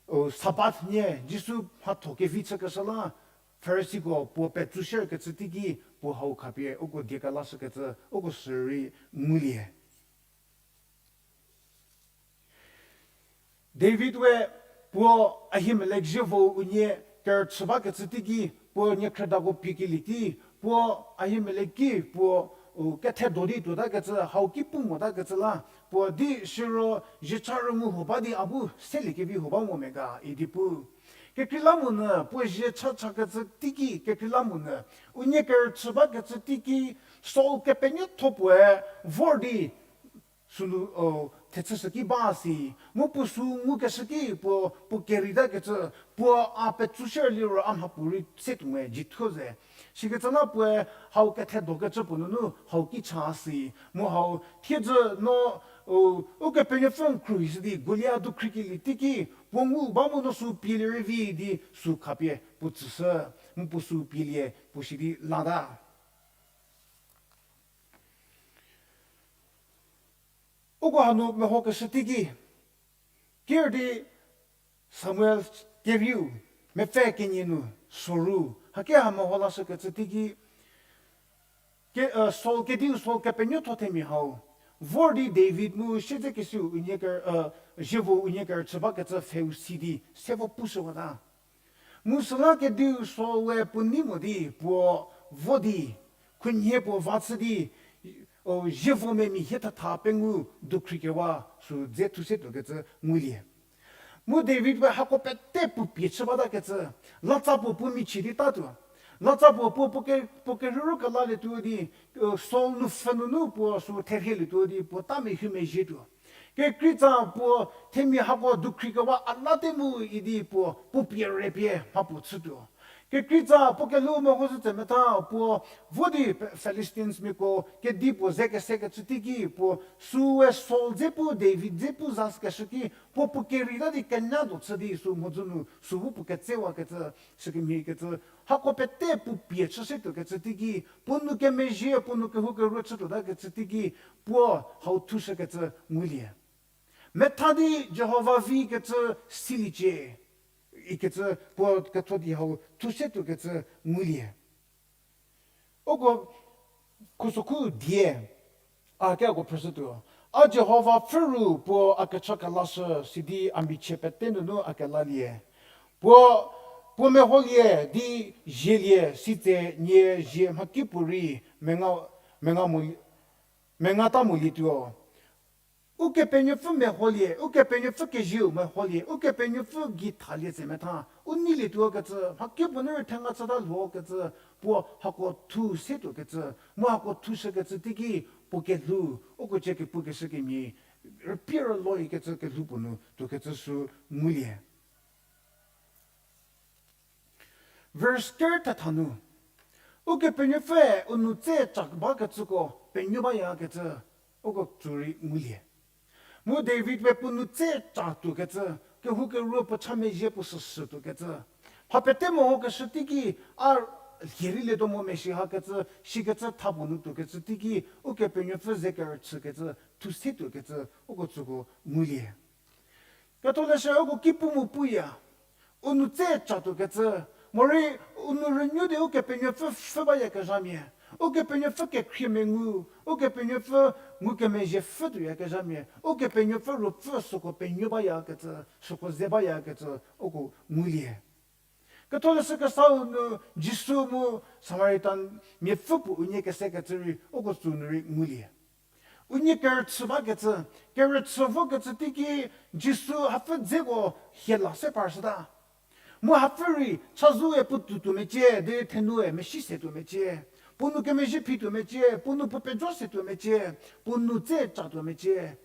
o, Sabat nie Jisu mhatho kevi chükeshü la, Farisiko puo petsu share kecü teiki puo hau khapie uko die kelashü kecü uko sürei ngulie. David we puo Ahimelek zievo unie kerüchü bakecü teiki puo niekhrüdako piekelie ki, puo Ahimelek ki puo, u, kethedo di tuotakecü, hau ki pu motakecü la, puo di siro ziecha rüngu huo ba di a bu seliekevi huo ba mo me ga idi pu. Kekreilamonyü puo ziecha chakecü teiki, kekreilamonyü unie kerüchü bakecü teiki, Saul kepenuotho puoe vor di sünu, o, thechüshü ki ba si, mu puo sü ngukeshü ki puo, puo keritakecü, puo a petsu share liro a mhapuorei se tuo me jitho ze. Sikecü la puoe hau kethedokecü puo nunu hau ki cha si, mu hau thiedzü no, u, Ukepenuopfü n khruohishü di Goliath du khriekelie teiki, puo ngu ba mu no sü pielie rei vi di sü khapie puo tsüshü, mu puo sü pielie puo si di lata. Uko hanu mehokeshü teiki, Ker di Samuel kerieu, mepfü kenie nu, soru, hake ha meho lashükecü teiki, ke, eh, Saul kediu Saul kepenuotho themia hau vor di David mu siedzekesiu unie ker, eh, zievo unie kerüchü bakecü pfheu si di, se vo pushüwata. Mu süla kediu Saul-e puo nei mo di puo vo di, khunhie puo va chü di, o, zievo memia hie thatha pengou dukhrikewa sü dze thu se tuokecü ngulie. Mu David we hako pete puo pie chü batakecü, latsa puo puo michie di tatuo. Latsa puo puo, puo ke, puo kerhürü kelalietuo di, eh, Saul nu pfhü nunu puo sü therhielietuo di puo ta mehumezhietuo. Kekreitsa puo themia hako dukhrikewa a la te mu idi puo, puo pie re pie mha puo chütuo. Kekreitsa puo kelhou meho zhü tse metha puo, vo di Pe-, Philistines miako kedi puo ze kesekecü teiki puo, süe Saul dze pu, David dze pu za keshü ki, puo puo kerei ta di kenya do chü di sü mhodzü nu sü bu puo ketsewakecü, sükemhiekecü, hako pete puo pie chü se tuokecü teiki, puo nou kemezhie, puo nou kehoukeruo chütuotakecü teiki, puo hau thushükecü ngulie. Metha di Jihova vikecü siliecie, ikecü puo ketho di hau thu se tuokecü ngulie. Uko khusokhu die, a ke uko phrüshütuo. A Jihova pfhü ru puo a kecha kelashü sidi a michie pete nunu a kelalie. Puo, puo meholie di zielie sitse nie zie mhakipuorei menga, menga mo, mengata molietuo. Ukepenuopfü meholie, Ukepenuopfü kezieu meholie, Ukepenuopfü gei thalie tse metha, u neilietuo kecü, mhakipuo nu rei thenga chüta lho kecü, puo hako thu se tuokecü, mu hako thushükecü teiki puo kelhou, uko cie kepukeshü kemhie, rüpie rüloikecü kelhou puo nu tuokecü sü ngulie. Verse ker thetha nu, Ukepenuopfü u nou tse cha bakecüko penuo bayakecü, uko tsü rei ngulie. Mu David we puo nou tse cha tuokecü, kehoukeruo puo cha mezhie puo süsü tuokecü, mha pete mehokeshü teiki, a lhie rei lietuo mo mesi hakecü, sikecü tha puo nu tuokecü teiki, Ukepenuopfü ze kerüchükecü, thu se tuokecü, uko tsüko ngulie. Ketholeshü uko ki pu mu puya, u nou tse cha tuokecü, morei u nou rünuo di Ukepenuopfü pfhü bayakezhamia, Ukepenuopfü kekhrie mengu, Ukepenuopfü ngukemezhie pfhü tuoyakezhamia, Ukepenuopfü ruopfü süko penuo bayakecü, süko ze bayakecü, uko ngulie. Ketholeshü Kesau nu Jisu mu Samaritan miapfü puo unie kesekecü rei uko tsü nu rei ngulie. Unie kerüchü bakecü, kerüchü vokecü teiki Jisu hapfü dzeko hie la se parshüta. Mu hapfü rei chazou-e puo tuotuo mecie, derei thenue mesi se tuo mecie. Puo nou kemezhie phi tuo mecie, puo nou puo pejo se tuo mecie, puo nou tse cha tuo mecie.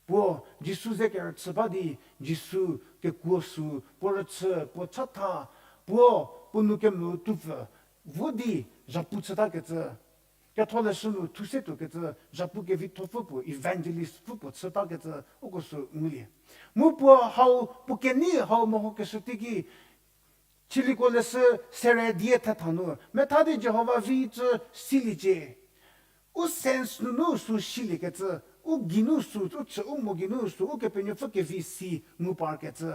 Puo Jisu ze kerüchü ba di, Jisu kekuo sü, puo rüchü, puo chatha, puo, puo nou kemvü tupfü, vo di, zhapu chütakecü. Ketholeshü nu thu se tuokecü, zhapu kevithopfü puo, evangelist pfü puo chütakecü, uko sü ngulie. Mu puo hau, puo kenei hau mehokeshü teiki, Chiliko leshü sere die thetha nu, metha di Jihova vi cü siliecie. U sense nunu sü siliekecü, u geinu sü, u chü u mo geinu sü, Ukepenuopfü kevi si ngu parkecü.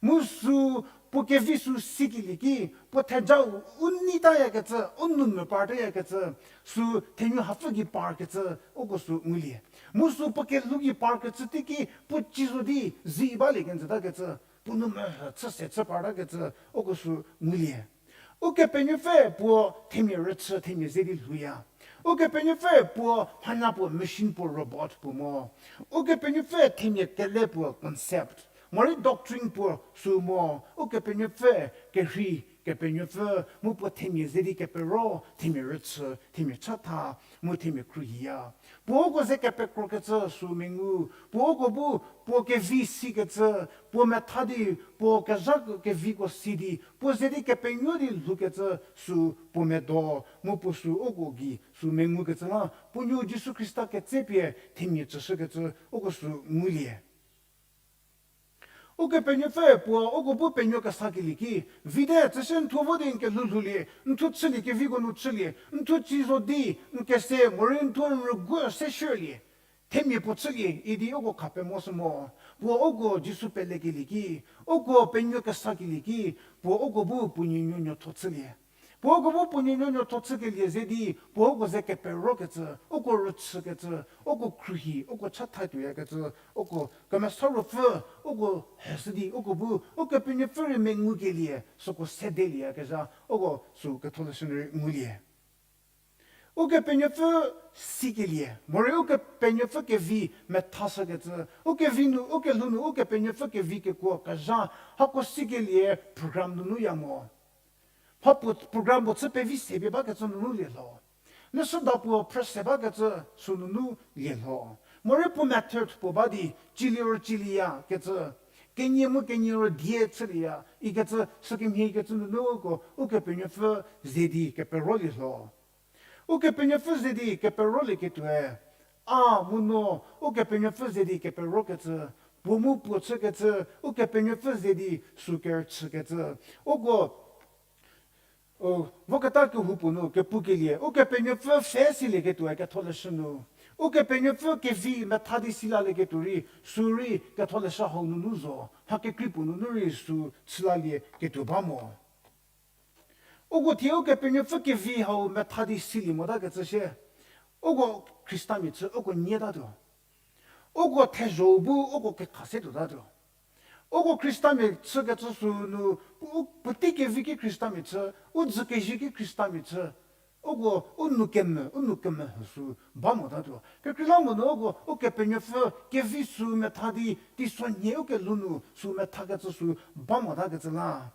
Mu sü puo kevi sü sikelie ki, puo thejau u neitayakecü, u nou mvü partayakecü, sü thenyu hapfü gei parkecü, uko sü ngulie. Mu sü puo kelhou gei parkecü teiki, puo ci zo di zi balie kenjütakecü, puo nou mvü chü se chü partakecü, uko sü ngulie. Ukepenuopfü puo themia rüchü themia ze di lhouya. Ukepenuopfü puo mhanya puo machine puo robot puo mo. Ukepenuopfü themia kele puo concept, morei doctrine puo sü mo. Ukepenuopfü kerhei, Kepenuopfü mu puo themia ze di kepero, themia rüchü, themia chatha, mu themia khruohiya. Puo uko ze kepekrokecü sü mengu, puo uko bu, puo kevi sikecü, puo metha di, puo kezha keviko si di, puo ze di kepenuo di lhoukecü sü puo medo, mu puo sü uko gei sü mengukecü la, puo nuo Jisu Khrista ketsepie themia tsüshükecü uko sü ngulie. Ukepenuopfü puo uko bu penuo kesakelie ki, vite, tsüshie n thuo vo di n kelhou lhoulie, n thuo chülie keviko nu chülie, n thuo ci zo di n kese, morei n thuo n rüguo se shierlie. themia puo chülie idi uko kha pemo sü mo. Puo uko Jisu pelekelie ki, uko penuo kesakelie ki, puo uko bu puo nuonuo nuotho chülie. Puo uko bu puo nuonuo nuotho chükelie ze di, puo uko ze keperokecü, uko rüchükecü, uko khruohi, uko chatha tuoyakecü, uko Kemesa Ruopfü, uko heshü di, uko bu, Ukepenuopfü rei mengukelie, süko sedelieyakezha, uko sü ketholeshü nu rei ngulie. Ukepenuopfü sikelie, morei Ukepenuopfü kevi methashükecü, ukevi nu, ukelhou nu, Ukepenuopfü kevi kekuo kezha, hako sikelie program nunu ya mo. Mha puo program puo chü pevi se pie bakecü nunu lie lho. Leshüda puo phrü se bakecü sü nunu lie lho. Morei puo method puo ba di, cilier ciliyakecü. Kenie mu kenier die chülieya, ikecü sükemhie kecü nunu uko, Ukepenuopfü ze di keperolie lho. Ukepenuopfü ze di keperolieketuoe, a mu no, Ukepenuopfü ze di keperokecü, puo mu puo chükecü, Ukepenuopfü ze di sü kerüchükecü. Uko, o, voketa kehoupuo nu kepukelie, Ukepenuopfü pfhe silieketuoe ketholeshü nu. Ukepenuopfü kevi metha di silalieketuo rei, sü rei ketholeshü hau nunu zo, mha kekrei puo nunu rei sü chülalieketuo ba mo. Uko thie Ukepenuopfü kevi hau metha di silie motakecü shie. Uko Khristamia chü uko nietatuo. Uko thezho bu uko kekha se tuotatuo. Uko Khristamia chükecü sü nu, u, puotei kevi ki Khristamia chü, u dzü kezie ki Khristamia chü. Uko u nou keme, u nou kemehü sü ba motatuo. Kekreilamonyü uko Ukepenuopfü kevi sü metha di, teisonhie ukelhou nu sü methakecü sü ba motakecü la.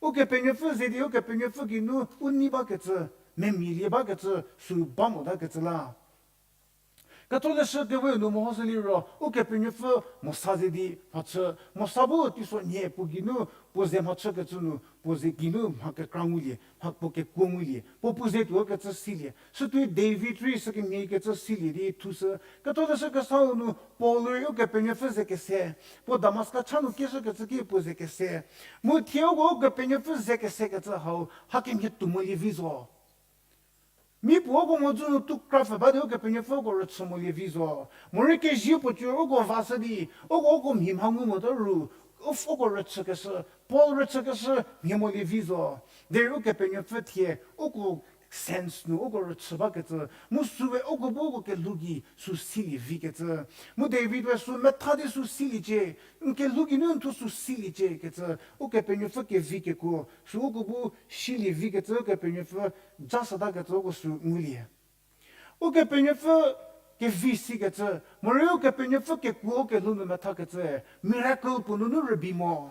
Ukepenuopfü ze di Ukepenuopfü geinu u nei bakecü, memialie bakecü sü ba motakecü la. Ketholeshü kewe nu mehoshü liro, Ukepenuopfü Mosa ze di mhachü, Mosa bu teisonhie puo geinu, puo ze mhachükecü nu, puo ze geinu mha kekra ngulie, mha puo kekuo ngulie, puo puo ze tuokecü silie. Sütuoi David rei sükemhie kecü silie di thushü. Ketholeshü kesau nu Paul rei Ukepenuopfü ze kese, puo Damaska cha nu kieshükecü ki puo ze kese. Mu thie uko Ukepenuopfü ze kesekecü hau, hakemhie tuo molie vi zo. Mi puo uko mhodzü nu tuo krapfü ba di Ukepenuopfü uko rüchü molie vi zo. Morei kezie puo cü uko vashü di, uko uko mhi mha ngu mote ru, u, uko rüchükeshü, Paul rüchükeshü mhie molie vi zo. Derei Ukepenuopfü thie, uko sense nu uko rüchü bakecü, mu süe uko bu uko kelhou gei sü silie vikecü. Mu David we sü metha di sü siliecie, n kelhou geinu n thuo sü siliecie kecü, Ukepenuopfü kevi kekuo, sü uko bu silie vikecü Ukepenuopfü ja shütakecü uko sü ngulie. Ukepenuopfü kevi sikecü, morei Ukepenuopfü kekuo ukelhou nu methakecü, miracle puo nunu rübei mo.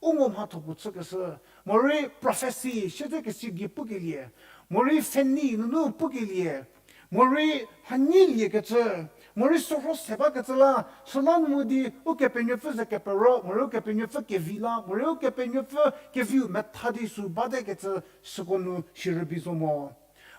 U ngo mhatho puo chükeshü, morei prophecy, siedzekesi gei pukelie, morei pfhenei nunu pukelie, morei mhanyi liekecü, morei sorho se bakecü la, süla nu mo di Ukepenuopfü ze kepero, morei Ukepenuopfü kevi la, morei Ukepenuopfü keviu metha di sü batekecü süko nu shirübei zo mo.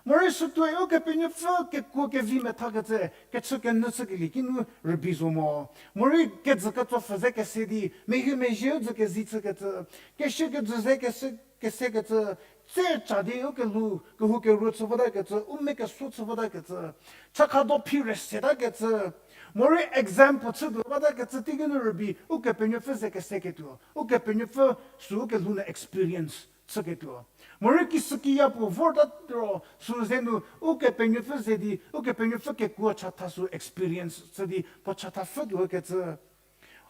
Morei sütuoi Ukepenuopfü kekuo kevi methakecü, kechü kenyü chükelie kinu rübei zo mo. Morei kejü ketsopfü ze kese di, mehie mezhie u dzü kezi chükecü, keshü kejü ze kese, kesekecü, tse cha di ukelhou, kehou keruo chü votakecü, u mia kesuo chü votakecü, chakhado phi re setakecü, morei example chütuo batakecü teiki nu rübei, Ukepenuopfü ze keseketuo, Ukepenuopfü sü ukelhou nu experience chüketuo. Morei kisükiya puo vorta ro sü ze nu Ukepenuopfü ze di, Ukepenuopfü kekuo chatha sü experience chü di puo chatha pfhütuo kecü.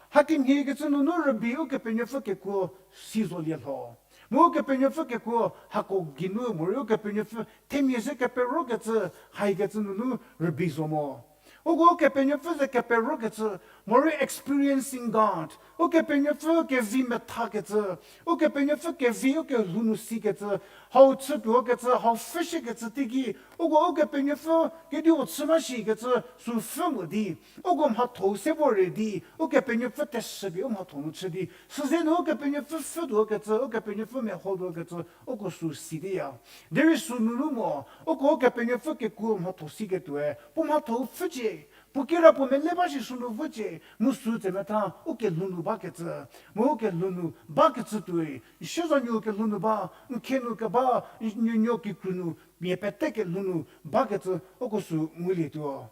Hakemhie kecü nunu rübei Ukepenuopfü kekuo si zolie lho. Mu Ukepenuopfü kekuo hako geinu morei Ukepenuopfü themia ze keperokecü, haikecü nunu rübei zo mo. Uko Ukepenuopfü ze keperokecü, morei experiencing God. Ukepenuopfü kevi methakecü, Ukepenuopfü kevi ukelhou nu sikecü, hau chütuokecü, hau pfhüshükecü teiki, uko Ukepenuopfü kediu chü ma shikecü sü pfhü mo di, uko mhatho se vor re di, Ukepenuopfü teshüpie u mhatho nu chü di, süze nu Ukepenuopfü pfhütuokecü, Ukepenuopfü mehotuokecü, uko sü siteya. Derei sü nunu mo, uko Ukepenuopfü kekuo mhatho siketuoe, puo mhatho pfhücie, puo kira puo mele ba shi sünu vücie, mu sü tsemetha ukelhou nu bakecü, mu ukelhou nu bakecü tuoi, n shüzanuo kelhou nu ba, n khe nu keba, n nuonuo kikru nu, mia pete kelhou nu bakecü uko sü ngulietuo.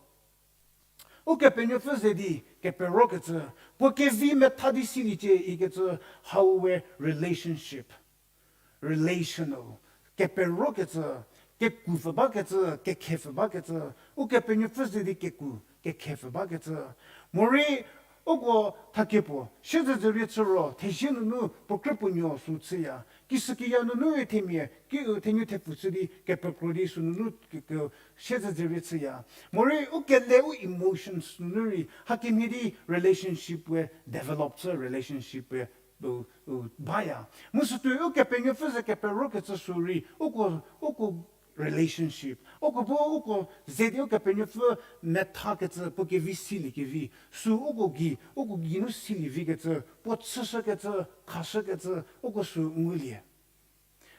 Ukepenuopfü ze di keperokecü, puo kevi metha di siliecie ikecü, hau we relationship. Relational. Keperokecü, kekupfü bakecü, kekhepfü bakecü, Ukepenuopfü ze di keku, kekhepfü bakecü. Morei, uko thakie puo, siezedzürie chü ro, thezie nunu puo krü puo nuo sü chüya. Kishükiya nunu rei themia, ki u thenuo thepfu chü di kepekro di sü nunu ke, ke, siezedzürie chüya. Morei u kele u emotions nunu rei, hakemhie di relationship we develop chü, relationship we, u, u, baya. Mu sütuoi Ukepenuopfü ze keperokecü sü rei, uko, uko relationship. Uko bu uko ze di Ukepenuopfü methakecü, puo kevi siliekevi. Sü uko gei, uko geinu silie vikecü, puo chüshükecü, khashükecü, uko sü ngulie.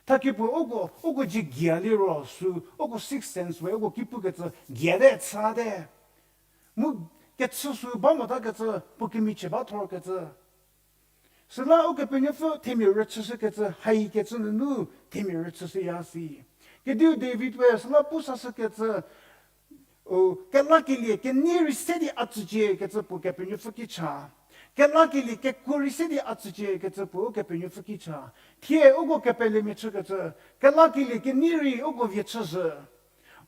Thakie puo uko, uko dzie gia liro sü, uko sixth sense we, uko ki pukecü, giate, chüte. Mu kechü sü ba motakecü, puo kemichie ba thorkecü. Süla Ukepenuopfü themia rüchüshükecü, haikecü nunu themia rüchüshüya si. Kediu David we süla pu sashükecü, u, kelakelie kenei rei se di a tsücie kecü puo Kepenuopfü ki cha. Kelakelie kekuo rei se di a tsücie kecü puo Ukepenuopfü ki cha. Thie uko kepelemia chükecü, kelakelie kenei rei uko vie chüzhü.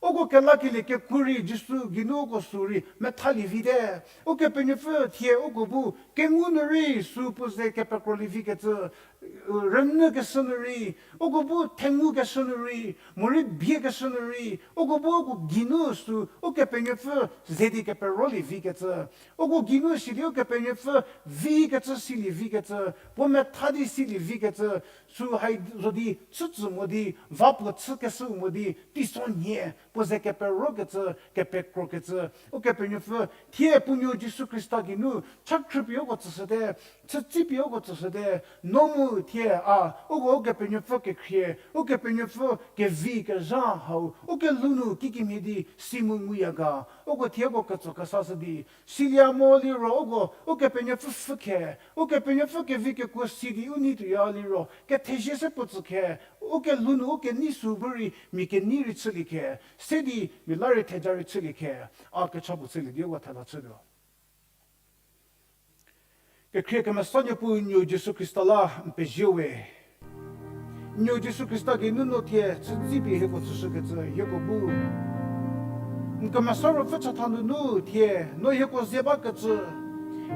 Uko kelakelie kekuo rei Jisu geinu uko sü rei methalie vite. Ukepenuopfü thie uko bu kengu nu rei sü puo ze kepekrolie vikecü, rünyükeshü nu rei, uko bu thengukeshü nu rei, morei biekeshü nu rei, uko bu uko geinu sü Ukepenuopfü ze di keperolie vikecü. Uko geinu sidi Ukepenuopfü vikecü silie vikecü, puo metha di silie vikecü, sü hai zo di chütsü mo di, va puo chükeshü mo di, teisonhie, puo ze keperokecü, kepekrokecü, Ukepenuopfü, thie puo nuo Jisu Khrista geinu, cha khrüpie uko tsüshüte, chütsipie uko tsüshüte, no mu thie a, uko Ukepenuopfü kekhrie, Ukepenuopfü kevi kezha hau, ukelhou nu kikemhie di si mu nguya ga, uko thie uko ketso kesashü di, silie mo liro uko, Ukepenuopfü pfhükhe, Ukepenuopfü kevi kekuo si di u nei tuoya liro, kethezie se puo tsükhe, ukelhou nu ukenei sü bu rei, mia kenei rei chülie khe, se di mia la rei theja rei chülie khe, a kecha puo chülie di uko thela chütuo. Kekhrie kemesa Niepuu nuo Jisu Khrista la n pezie we. Nuo Jisu Khrista geinu no thie chütsipie hieko tsüshükecü hieko bu n kemesa ruopfü chatha nunu thie no hieko ze bakecü,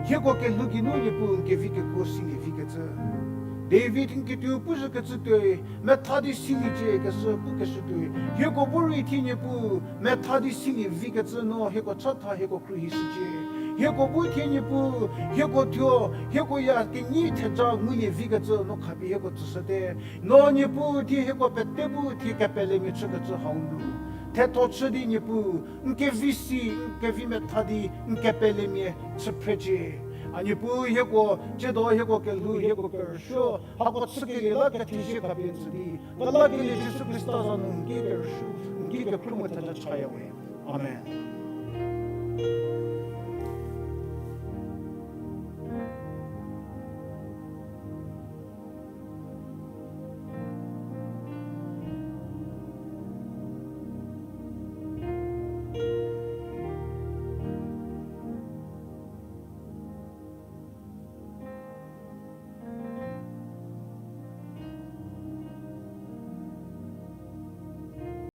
hieko kelhou geinu Niepuu n kevi kekuo silie vikecü. David n kituo puzhükecü tuoi, metha di siliecie kecü pukeshü tuoi, hieko bu rei thie Niepuu metha di silie vikecü no hieko chatha hieko khruohishücie. Hieko bu thie Niepuu, hieko thuo, hieko ya kenei theja ngulie vikecü no khapie hieko tsüshüte. No Niepuu thie hieko pete bu thie kepelemia chükecü hau nu, thetho chü di Niepuu, n kevi si, n kevi metha di n kepelemia chü phrecie. A Niepuu hieko, tsiedo hieko kelhou, hieko kerüsuo, hako chükelie la kethezie khapie n tsü di, kelakelie Jisu Khrista za nu n ki kerüsuo, n ki kekhruohi mu theja chaya we. Amen.